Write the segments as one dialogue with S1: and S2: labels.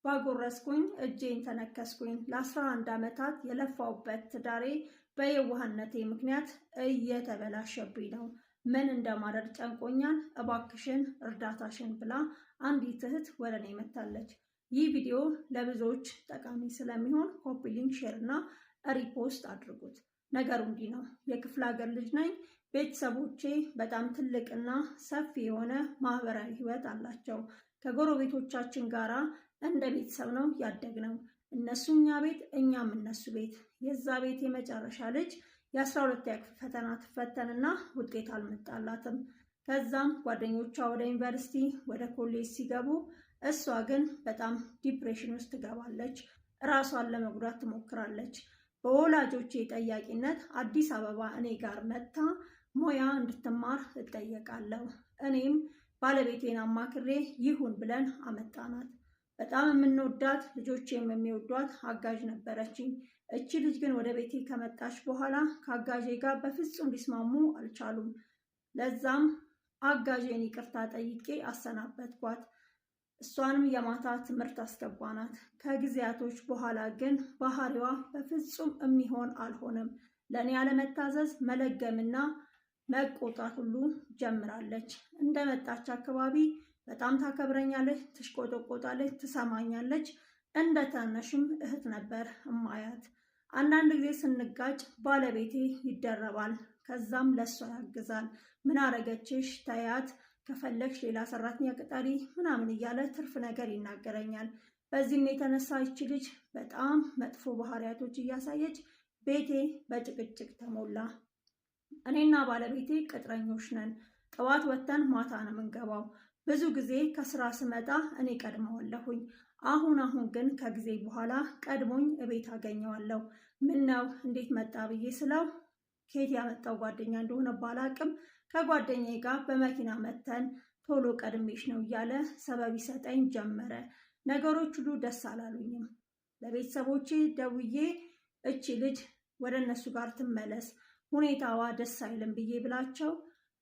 S1: ባጎረስኩኝ እጄን ተነከስኩኝ። ለ11 ዓመታት የለፋውበት ትዳሬ በየዋህነቴ ምክንያት እየተበላሸብኝ ነው። ምን እንደማደርግ ጨንቆኛል። እባክሽን እርዳታሽን ብላ አንዲት እህት ወደ እኔ መታለች። ይህ ቪዲዮ ለብዙዎች ጠቃሚ ስለሚሆን copy link፣ share እና repost አድርጉት። ነገሩ እንዲህ ነው። የክፍለ ሀገር ልጅ ነኝ። ቤተሰቦቼ በጣም ትልቅና ሰፊ የሆነ ማህበራዊ ህይወት አላቸው። ከጎረቤቶቻችን ጋራ እንደ ቤተሰብ ነው ያደግነው። እነሱ እኛ ቤት፣ እኛም እነሱ ቤት። የዛ ቤት የመጨረሻ ልጅ የ12ኛ ክፍል ፈተና ትፈተንና ውጤት አልመጣላትም። ከዛም ጓደኞቿ ወደ ዩኒቨርሲቲ ወደ ኮሌጅ ሲገቡ እሷ ግን በጣም depression ውስጥ ትገባለች። ራሷን ለመጉዳት ትሞክራለች። በወላጆቼ ጠያቂነት አዲስ አበባ እኔ ጋር መጥታ ሙያ እንድትማር እጠየቃለሁ። እኔም ባለቤቴን አማክሬ ይሁን ብለን አመጣናት። በጣም የምንወዳት ልጆቼም የሚወዷት አጋዥ ነበረችኝ። እቺ ልጅ ግን ወደ ቤቴ ከመጣች በኋላ ከአጋዤ ጋር በፍጹም ሊስማሙ አልቻሉም። ለዛም አጋዤን ይቅርታ ጠይቄ አሰናበትኳት። እሷንም የማታ ትምህርት አስገባናት። ከጊዜያቶች በኋላ ግን ባህሪዋ በፍጹም የሚሆን አልሆነም። ለእኔ ያለመታዘዝ መለገምና መቆጣት ሁሉ ጀምራለች። እንደመጣች አካባቢ በጣም ታከብረኛለች፣ ትሽቆጠቆጣለች፣ ትሰማኛለች። እንደ ታናሽም እህት ነበር እማያት። አንዳንድ ጊዜ ስንጋጭ ባለቤቴ ይደረባል። ከዛም ለእሷ ያግዛል። ምን አረገችሽ? ተያት፣ ከፈለግሽ ሌላ ሰራተኛ ቅጠሪ ምናምን እያለ ትርፍ ነገር ይናገረኛል። በዚህም የተነሳ ይቺ ልጅ በጣም መጥፎ ባህሪያቶች እያሳየች ቤቴ በጭቅጭቅ ተሞላ። እኔና ባለቤቴ ቅጥረኞች ነን። ጠዋት ወጥተን ማታ ነው የምንገባው። ብዙ ጊዜ ከስራ ስመጣ እኔ ቀድመዋለሁኝ። አሁን አሁን ግን ከጊዜ በኋላ ቀድሞኝ እቤት አገኘዋለሁ። ምን ነው እንዴት መጣ ብዬ ስለው ከየት ያመጣው ጓደኛ እንደሆነ ባላቅም ከጓደኛዬ ጋር በመኪና መተን ቶሎ ቀድሜሽ ነው እያለ ሰበብ ይሰጠኝ ጀመረ። ነገሮች ሁሉ ደስ አላሉኝም። ለቤተሰቦቼ ደውዬ እቺ ልጅ ወደ እነሱ ጋር ትመለስ፣ ሁኔታዋ ደስ አይልም ብዬ ብላቸው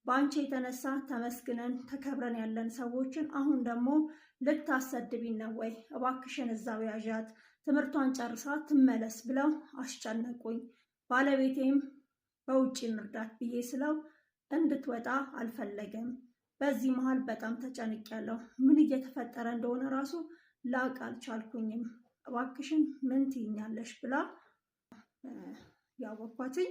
S1: በአንቺ የተነሳ ተመስግነን ተከብረን ያለን ሰዎችን አሁን ደግሞ ልታሰድቢን ነው ወይ? እባክሽን እዛው ያዣት፣ ትምህርቷን ጨርሳ ትመለስ ብለው አስጨነቁኝ። ባለቤቴም በውጭ እንርዳት ብዬ ስለው እንድትወጣ አልፈለገም። በዚህ መሀል በጣም ተጨንቄያለሁ። ምን እየተፈጠረ እንደሆነ ራሱ ላቅ አልቻልኩኝም። እባክሽን ምን ትይኛለሽ ብላ ያወኳትኝ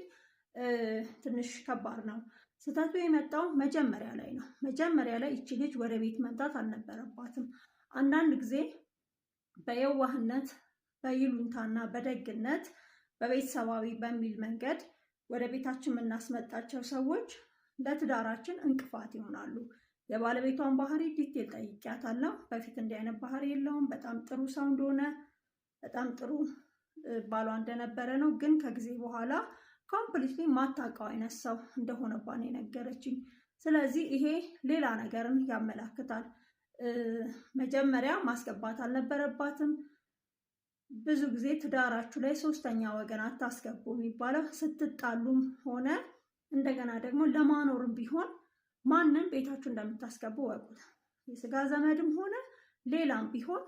S1: ትንሽ ከባድ ነው። ስህተቱ የመጣው መጀመሪያ ላይ ነው። መጀመሪያ ላይ ይቺ ልጅ ወደ ቤት መምጣት አልነበረባትም። አንዳንድ ጊዜ በየዋህነት በይሉንታና በደግነት በቤተሰባዊ በሚል መንገድ ወደ ቤታችን የምናስመጣቸው ሰዎች ለትዳራችን እንቅፋት ይሆናሉ። የባለቤቷን ባህሪ detail ጠይቂያታለሁ። በፊት እንዲህ አይነት ባህሪ የለውም። በጣም ጥሩ ሰው እንደሆነ በጣም ጥሩ ባሏ እንደነበረ ነው። ግን ከጊዜ በኋላ completely ማታውቀው አይነት ሰው እንደሆነባን የነገረችኝ። ስለዚህ ይሄ ሌላ ነገርን ያመላክታል። መጀመሪያ ማስገባት አልነበረባትም። ብዙ ጊዜ ትዳራችሁ ላይ ሶስተኛ ወገን አታስገቡ የሚባለው ስትጣሉም ሆነ እንደገና ደግሞ ለማኖርም ቢሆን ማንም ቤታችሁ እንደምታስገቡ ወቁት። የስጋ ዘመድም ሆነ ሌላም ቢሆን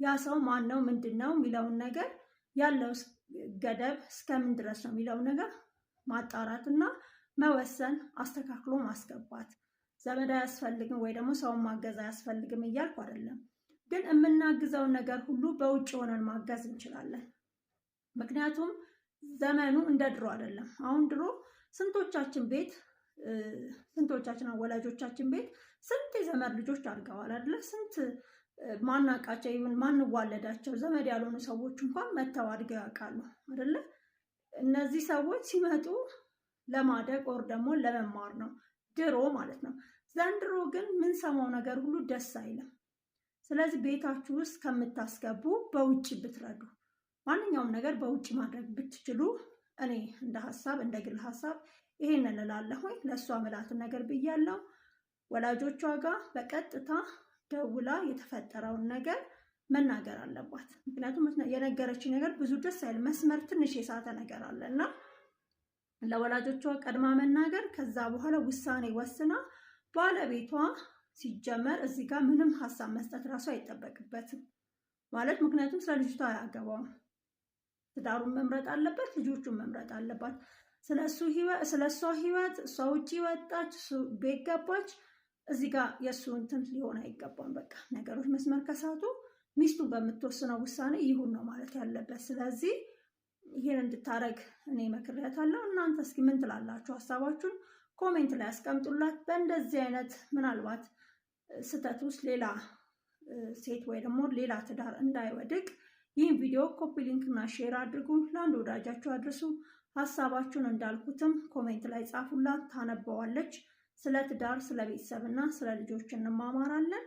S1: ያ ሰው ማን ነው ምንድን ነው የሚለውን ነገር ያለው ገደብ እስከምን ድረስ ነው የሚለውን ነገር ማጣራትና መወሰን አስተካክሎ ማስገባት። ዘመድ አያስፈልግም ወይ ደግሞ ሰውን ማገዝ አያስፈልግም እያልኩ አይደለም፣ ግን የምናግዘውን ነገር ሁሉ በውጭ ሆነን ማገዝ እንችላለን። ምክንያቱም ዘመኑ እንደ ድሮ አይደለም። አሁን ድሮ ስንቶቻችን ቤት ስንቶቻችን ወላጆቻችን ቤት ስንት የዘመድ ልጆች አድገዋል አይደለ? ስንት ማናቃቸው ይሁን ማንዋለዳቸው ዘመድ ያልሆኑ ሰዎች እንኳን መተው አድገው ያውቃሉ አይደለ? እነዚህ ሰዎች ሲመጡ ለማደግ or ደግሞ ለመማር ነው፣ ድሮ ማለት ነው። ዘንድሮ ግን ምንሰማው ነገር ሁሉ ደስ አይልም። ስለዚህ ቤታችሁ ውስጥ ከምታስገቡ በውጭ ብትረዱ፣ ማንኛውም ነገር በውጭ ማድረግ ብትችሉ፣ እኔ እንደ ሀሳብ እንደ ግል ሀሳብ ይሄንን እላለሁኝ። ለእሷ ምላትን ነገር ብያለሁ። ወላጆቿ ጋር በቀጥታ ደውላ የተፈጠረውን ነገር መናገር አለባት። ምክንያቱም የነገረችኝ ነገር ብዙ ደስ አይልም። መስመር ትንሽ የሳተ ነገር አለ እና ለወላጆቿ ቀድማ መናገር፣ ከዛ በኋላ ውሳኔ ወስና ባለቤቷ ሲጀመር እዚህ ጋር ምንም ሀሳብ መስጠት እራሱ አይጠበቅበትም። ማለት ምክንያቱም ስለ ልጅቷ አያገባውም። ትዳሩን መምረጥ አለበት፣ ልጆቹን መምረጥ አለባት። ስለ እሷ ህይወት እሷ ውጭ ወጣች፣ እሱ ቤት ገባች፣ እዚህ ጋር የእሱ እንትን ሊሆን አይገባም። በቃ ነገሮች መስመር ከሳቱ ሚስቱ በምትወስነው ውሳኔ ይሁን ነው ማለት ያለበት። ስለዚህ ይህን እንድታረግ እኔ መክሬያታለሁ። እናንተ እስኪ ምን ትላላችሁ? ሀሳባችሁን comment ላይ አስቀምጡላት። በእንደዚህ አይነት ምናልባት ስህተት ውስጥ ሌላ ሴት ወይ ደግሞ ሌላ ትዳር እንዳይወድቅ ይህን ቪዲዮ copy link እና share አድርጉ፣ ለአንድ ወዳጃችሁ አድርሱ። ሀሳባችሁን እንዳልኩትም comment ላይ ጻፉላት፣ ታነበዋለች። ስለ ትዳር፣ ስለ ቤተሰብ እና ስለ ልጆች እንማማራለን።